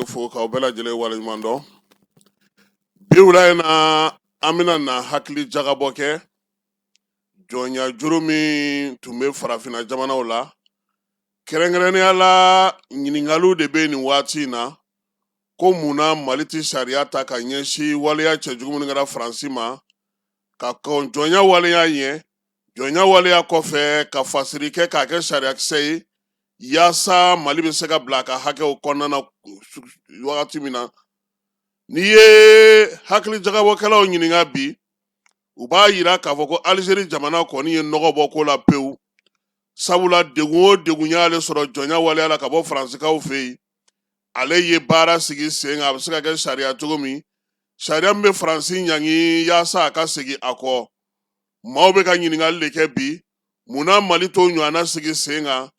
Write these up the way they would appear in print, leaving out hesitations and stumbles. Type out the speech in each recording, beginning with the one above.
lajɛlen fo k'aw bɛɛ lajɛlen waleɲuman dɔn. Bi wula in na, an bɛna na hakili jagabɔ kɛ jɔnya juru min tun bɛ farafinna jamanaw la. Kɛrɛnkɛrɛnnenya la, ɲininkaliw de bɛ nin waati in na ko mun na Mali tɛ sariya ta ka ɲɛsin waleya cɛjugu minnu kɛra Faransi ma, ka kɔn jɔnya waleya ɲɛ, jɔnya waleya kɔfɛ, ka fasiri kɛ k'a kɛ sariyakisɛ ye, yaasa Mali bɛ se ka bila a ka hakɛw kɔnɔna na wagati min na. N'i ye hakili jagabɔkɛlaw ɲininka bi, u b'a yira k'a fɔ ko Alizeri jamana kɔni ye nɔgɔ bɔ ko la pewu, sabula degun o degun y'ale sɔrɔ jɔnya waleya la ka bɔ Faransikaw fɛ yen, ale ye baara sigi sen kan, a bɛ se ka kɛ sariya cogo min, sariya min bɛ Faransi ɲangi yaasa a ka segin a kɔ. Maaw bɛ ka ɲininkali de kɛ bi, mun na Mali t'o ɲɔgɔnna sigi sen kan?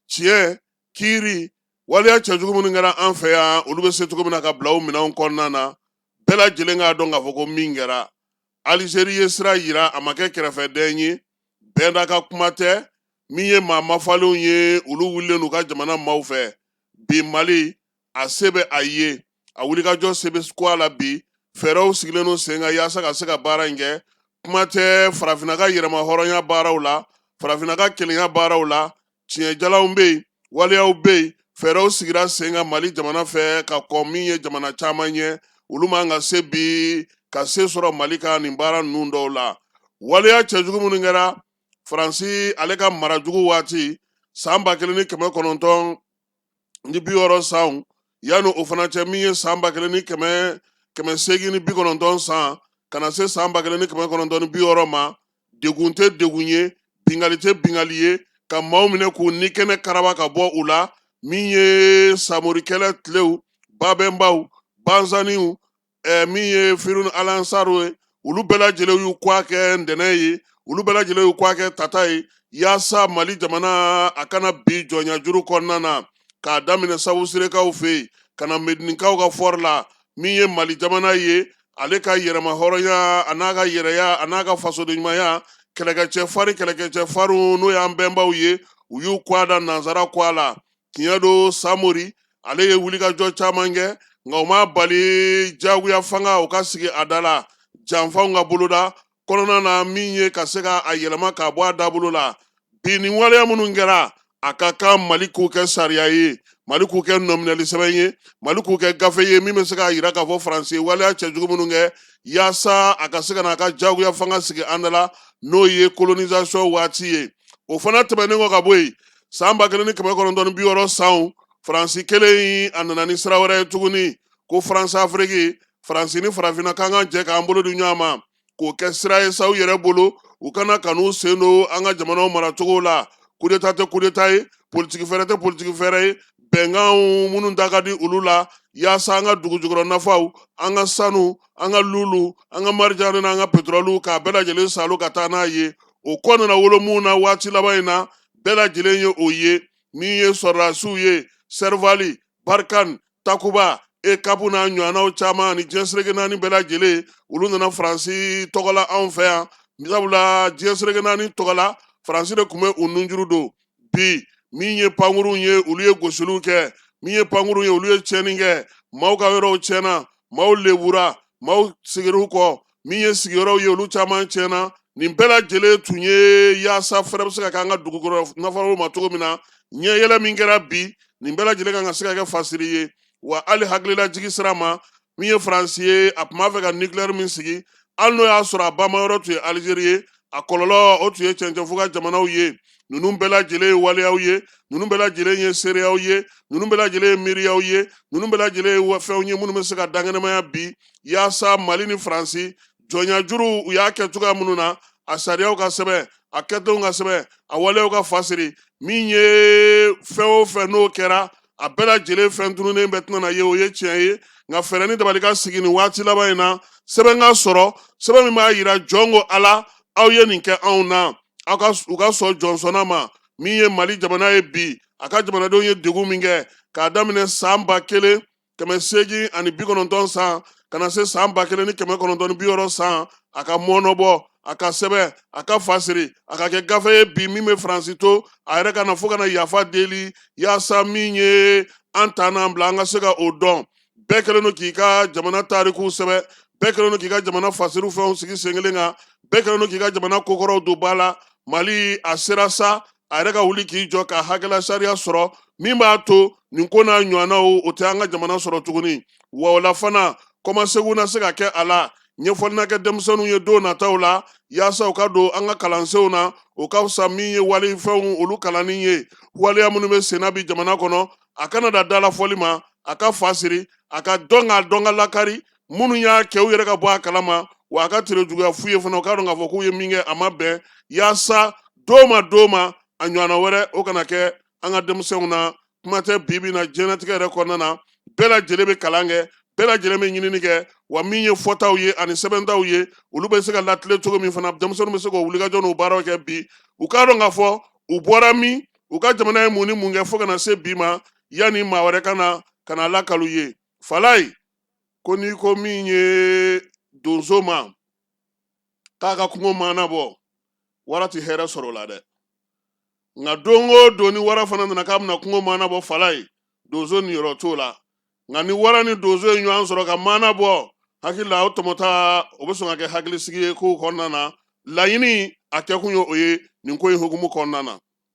Tiɲɛ kiiri waleya cɛjugu minnu kɛra an fɛ yan, olu bɛ se cogo min na ka bila o minɛnw kɔnɔna na, bɛɛ lajɛlen k'a dɔn k'a fɔ ko min kɛra, Alizeri ye sira yira, a ma kɛ kɛrɛfɛdɛn ye, bɛɛ n'a ka kuma tɛ. Min ye maa mafalenw ye, olu wulilen n'u ka jamana maaw fɛ bi. Mali a se bɛ a ye, a wulikajɔ se bɛ ko a la bi, fɛɛrɛw sigilen don sen kan yaasa ka se ka baara in kɛ. Kuma tɛ farafinna ka yɛrɛma hɔrɔnya baaraw la, farafinna ka kelenya baaraw la, tiɲɛjalanw bɛ yen, waleyaw bɛ yen, fɛɛrɛw sigira sen kan Mali jamana fɛ ka kɔn min ye jamana caman ɲɛ, olu man ka se bi ka se sɔrɔ Mali ka nin baara ninnu dɔw la. Waleya cɛjugu minnu kɛra Faransi ale ka mara jugu waati, san 1960 sanw, yanni o fana cɛ, min ye san 1890 san ka na se san 1960 ma, degun tɛ degun ye, bingali tɛ bingali ye, ka maaw minɛ k'u ni kɛnɛ karaba ka bɔ u la. Min ye Samori kɛlɛ tilew, Babɛnbaw, Banzaniw, min ye Firun Alansaru ye, olu bɛɛ lajɛlen y'u kɔ kɛ ntɛnɛn ye, olu bɛɛ lajɛlen y'u kɔ kɛ tata ye, yaasa Mali jamana a kana bin jɔnya juru kɔnɔna na, k'a daminɛ Sawusirekaw fɛ yen ka na Medinikaw ka fɔri la. Min ye Mali jamana ye, ale ka yɛrɛma hɔrɔnya, a n'a ka yɛrɛya, a n'a ka fasodenɲumanya, kɛlɛkɛcɛ farin, kɛlɛkɛcɛ farinw, n'o y'an bɛnbaw ye, u y'u kɔ da nansara kɔ la. Tiɲɛ don, Samori ale ye wulikajɔ caman kɛ, nka o ma bali jagoya fanga o ka sigi a da la, janfanw ka boloda kɔnɔna na, min ye ka se ka a yɛlɛma k'a bɔ a dabolo la. Bi, nin waleya minnu kɛra, a ka kan Mali k'u kɛ sariya ye, Mali k'u kɛ nɔminɛli sɛbɛn ye, Mali k'u kɛ gafe ye min bɛ se k'a yira k'a fɔ Faransi ye waleya cɛjugu minnu kɛ, yaasa a ka se ka n'a ka jagoya fanga sigi an da la, n'o ye colonisation waati ye. O fana tɛmɛnen kɔ ka bɔ yen, san 1960 sanw, Faransi kelen in a nana ni sira wɛrɛ ye tuguni ko Faransi Afiriki, Faransi ni farafinna kan ka jɛ k'an bolo di ɲɔgɔn ma k'o kɛ sira ye sa u yɛrɛ bolo, u kana kan'u sen don an ka jamanaw maracogo la. Kudeta tɛ kudeta ye, politiki fɛɛrɛ tɛ politiki fɛɛrɛ ye, bɛnkanw minnu da ka di olu la, yaasa an ka dugu jukɔrɔ nafaw, an ka sanu, an ka lulu, an ka marijani n'an ka petrɔliw, k'a bɛɛ lajɛlen salo ka taa n'a ye. O kɔ nana wolo mun na waati laban in na, bɛɛ lajɛlen ye o ye, min ye sɔrɔdasiw ye, Serval, Barkhane, Takuba, EUCAP n'a ɲɔgɔnnaw caman, ani diɲɛ seleke naani bɛɛ lajɛlen, olu nana Faransi tɔgɔ la anw fɛ yan, sabula diɲɛ seleke naani tɔgɔ la, Faransi de tun bɛ u nunjuru don. Bi, min ye pankurunw ye, olu ye gosiliw kɛ, min ye pankurunw ye, olu ye tiɲɛni kɛ, maaw ka yɔrɔw tiɲɛna, maaw lebura, maaw segir'u kɔ, min ye sigiyɔrɔw ye, olu caman tiɲɛna. Nin bɛɛ lajɛlen tun ye yaasa fɛrɛ bɛ se ka kɛ an ka dugukɔrɔ nafaw ma cogo min na. Ɲɛ yɛlɛ min kɛra bi, nin bɛɛ lajɛlen kan ka se ka kɛ fasiri ye. Wa hali hakililajigi sira ma, min ye Faransi ye, a tun b'a fɛ ka nucléaire min sigi, hali n'o y'a sɔrɔ a bamayɔrɔ tun ye Alizeri ye, a kɔlɔlɔ o tun ye cɛncɛnfuga jamanaw ye. Ninnu bɛɛ lajɛlen ye waleyaw ye, ninnu bɛɛ lajɛlen ye seereyaw ye, ninnu bɛɛ lajɛlen ye miiriyaw ye, ninnu bɛɛ lajɛlen ye fɛnw ye minnu bɛ se ka dankɛnɛmaya bi, yaasa Mali ni Faransi jɔnya juru, u y'a kɛ cogoya minnu na, a sariyaw ka sɛbɛn, a kɛtenw ka sɛbɛn, a waleyaw ka fasiri. Min ye fɛn o fɛn n'o kɛra, a bɛɛ lajɛlen fɛn tununnen bɛɛ tɛna na ye, o ye tiɲɛ ye, nka fɛɛrɛ ni dabali ka sigi nin waati laban in na, sɛbɛn ka sɔrɔ, sɛbɛn min b'a yira jɔn ko Ala, aw ye nin kɛ anw na, aw ka u ka sɔn jɔnsɔnna ma. Min ye Mali jamana ye bi, a ka jamanadenw ye degun min kɛ k'a daminɛ san 1890 san ka na se san 1960 san, a ka mɔnɔbɔ, a ka sɛbɛn, a ka fasiri, a ka kɛ gafe ye bi min bɛ Faransi to a yɛrɛ ka na fo ka na yafa deli, yaasa min ye an ta n'an bila, an ka se ka o dɔn. Bɛɛ kɛlen don k'i ka jamana tarikuw sɛbɛn, bɛɛ kɛlen don k'i ka jamana fasiriw fɛnw sigi sen kelen kan, bɛɛ kɛlen don k'i ka jamana kokɔrɔw don ba la. Mali a sera sa a yɛrɛ ka wuli k'i jɔ ka hakɛla sariya sɔrɔ min b'a to nin ko n'a ɲɔgɔnnaw o tɛ an ka jamana sɔrɔ tuguni. Wa o la fana, kɔmasegin na se ka kɛ a la, ɲɛfɔli na kɛ denmisɛnninw ye don nataw la, yaasa u ka don an ka kalansenw na. O ka fisa min ye wali fɛnw olu kalanni ye. Waleya minnu bɛ senna bi jamana kɔnɔ, a kana da dalafɔli ma, a ka fasiri, a ka dɔn, k'a dɔn ka lakari minnu y'a kɛ, u yɛrɛ ka bɔ a kalama, wa a ka tere juguya f'u ye fana, u k'a dɔn k'a fɔ k'u ye min kɛ a ma bɛn, yaasa don ma don ma a ɲɔgɔnna wɛrɛ o kana kɛ an ka denmisɛnw na. Kuma tɛ bi bi na, diɲɛlatigɛ yɛrɛ kɔnɔna na, bɛɛ lajɛlen bɛ kalan kɛ, bɛɛ lajɛlen bɛ ɲinini kɛ, wa min ye fɔtaw ye ani sɛbɛntaw ye, olu bɛ se ka latilen cogo min fana, denmisɛnninw bɛ se k'o wulikajɔ n'o baaraw kɛ bi. U k'a dɔn k'a fɔ u bɔra min, u ka jamana ye mun ni mun kɛ fo ka na se bi ma, yanni maa wɛrɛ ka na ka na lakalu ye. Falayi ko n'i ko min ye donso ma k'a ka kungo maana bɔ, wara ti hɛrɛ sɔrɔ o la dɛ. Nka don o don ni wara fana nana k'a bɛna kungo maana bɔ, Falayi, donso niyɔrɔ t'o la. Nka ni wara ni donso ye ɲɔgɔn sɔrɔ ka maana bɔ, hakili la o tɔmɔta o bɛ sɔn ka kɛ hakilisigi ye kow kɔnɔna na. Laɲini a kɛkun ye o ye nin ko in hukumu kɔnɔna na.